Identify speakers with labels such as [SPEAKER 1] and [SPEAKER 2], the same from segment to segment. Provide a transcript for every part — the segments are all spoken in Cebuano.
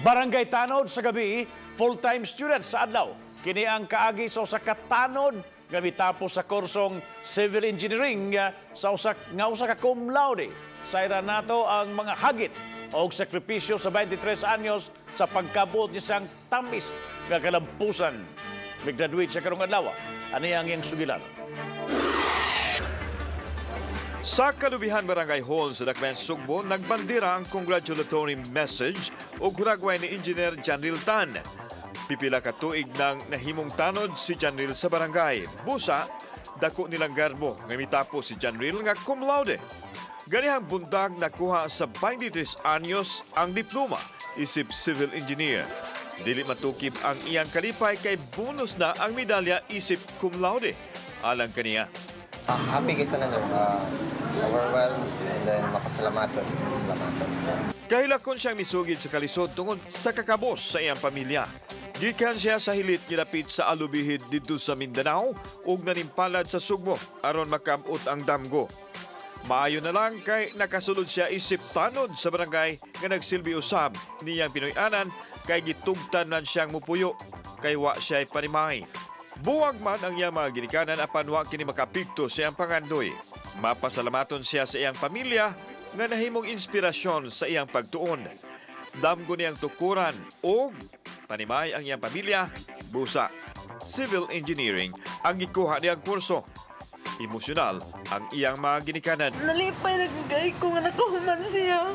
[SPEAKER 1] Barangay tanod sa gabi, full-time student sa adlaw. Kini ang kaagi sa usa ka tanod nga mitapos sa kursong Civil Engineering sa usa nga usa ka cum laude. Sayran nato ang mga hagit og sakripisyo sa 23 anyos sa pagkabot isang tamis nga kalampusan. Migraduate siya karong adlaw. Ani ang iyang sugilan.
[SPEAKER 2] Sa Kalubihan Barangay Hall sa Dakbayan Sugbo, nagbandera ang congratulatory message o huragway ni Engineer Janril Tan. Pipila ka tuig nang nahimong tanod si Janril sa barangay. Busa, dako nilang garbo nga mitapos si Janril nga cum laude. Ganihang buntag, nakuha sa 23 anyos ang diploma isip civil engineer. Dili matukib ang iyang kalipay kay bonus na ang medalya isip cum laude. Alang kaniya.
[SPEAKER 3] Happy kay sa sir. Overwhelmed and then makasalamaton. Pasalamaton.
[SPEAKER 2] Kahilakon siyang misugid sa kalisod tungod sa kakabos sa iyang pamilya. Gikan siya sa hilit nilapit sa Alubijid didto sa Mindanao ug nanimpalad sa Sugbo aron makabot ang damgo. Maayo na lang kay nakasulod siya isip tanod sa barangay nga nagsilbi usab niyang Pinoy-anan kay gitugtan man siyang mupuyo kay wa siya'y panimay. Buwag man ang iyang mga ginikanan apan wa kini makapikto sa iyang pangandoy. Mapasalamaton siya sa iyang pamilya nga nahimong inspirasyon sa iyang pagtuon. Damgo niyang tukuran og panimay ang iyang pamilya, busa. Civil engineering ang gikuha niyang kurso. Emosyonal ang iyang mga ginikanan.
[SPEAKER 4] Nalipay na kay ko nga nakahuman siya.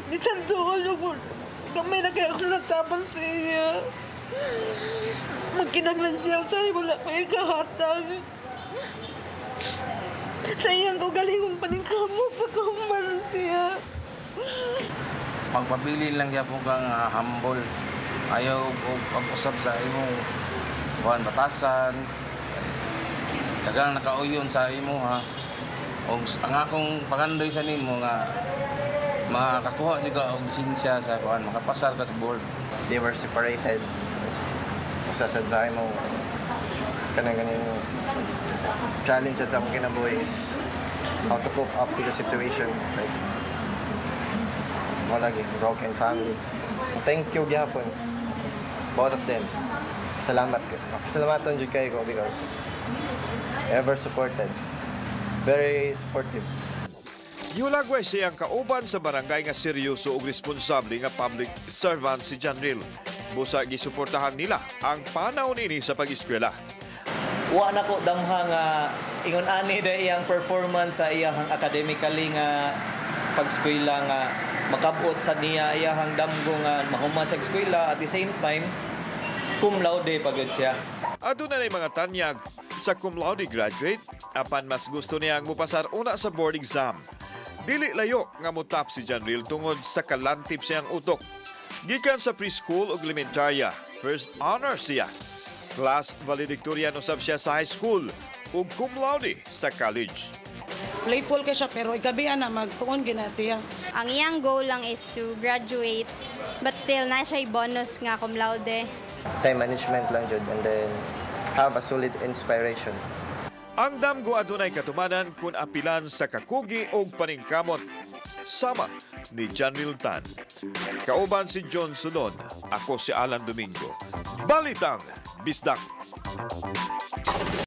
[SPEAKER 4] Bisan tuol ko, gamay na kay ako natabang sa iya. Magkinahanglan siya sa wala pa ikahatag. Sa iyang kaugalingong paningkamot, nakahuman siya.
[SPEAKER 5] Magpabili lang gyapon kang humble. Ayaw og pag-usab sa imong kuan batasan. Daghang nakauyon sa imo ha. Og ang akong pangandoy sa nimo nga makakuha jud ka og lisensya sa kuan, makapasar ka sa board.
[SPEAKER 3] They were separated. Usa sad sa imo kanang ganing challenge sad sa akong kinabuhi is how to cope up with the situation. Like, wala lagi, broken family. Thank you gyapon. Both of them. Salamat. Pasalamaton jud kay ko because ever supported. Very supportive.
[SPEAKER 2] Gihulagway siyang kauban sa barangay nga seryoso ug responsable nga public servant si Janril. Busa gisuportahan nila ang panaw nini sa pag-eskwela.
[SPEAKER 6] Wa na ko damha nga ingon ani da iyang performance sa iyang academically nga pag-eskwela nga makabot sa niya iyang damgo nga mahuman sa eskwela, at the same time cum laude pa gyud siya.
[SPEAKER 2] Aduna na mga tanyag sa cum laude graduate apan mas gusto niyang mupasar una sa board exam. Dili layo nga mutap si Janril tungod sa kalantip siyang utok. Gikan sa preschool ug elementarya, first honor siya. Class valedictorian usab siya sa high school ug cum laude sa college.
[SPEAKER 7] Playful kay siya pero igabi ana magtuon gina siya.
[SPEAKER 8] Ang iyang goal lang is to graduate, but still na siya bonus nga cum laude.
[SPEAKER 3] Time management lang jud and then have a solid inspiration.
[SPEAKER 2] Ang damgo adunay katumanan kung apilan sa kakugi og paningkamot. Sama ni Janril Tan. Kauban si John Sulon. Ako si Alan Domingo. Balitang Bisdak.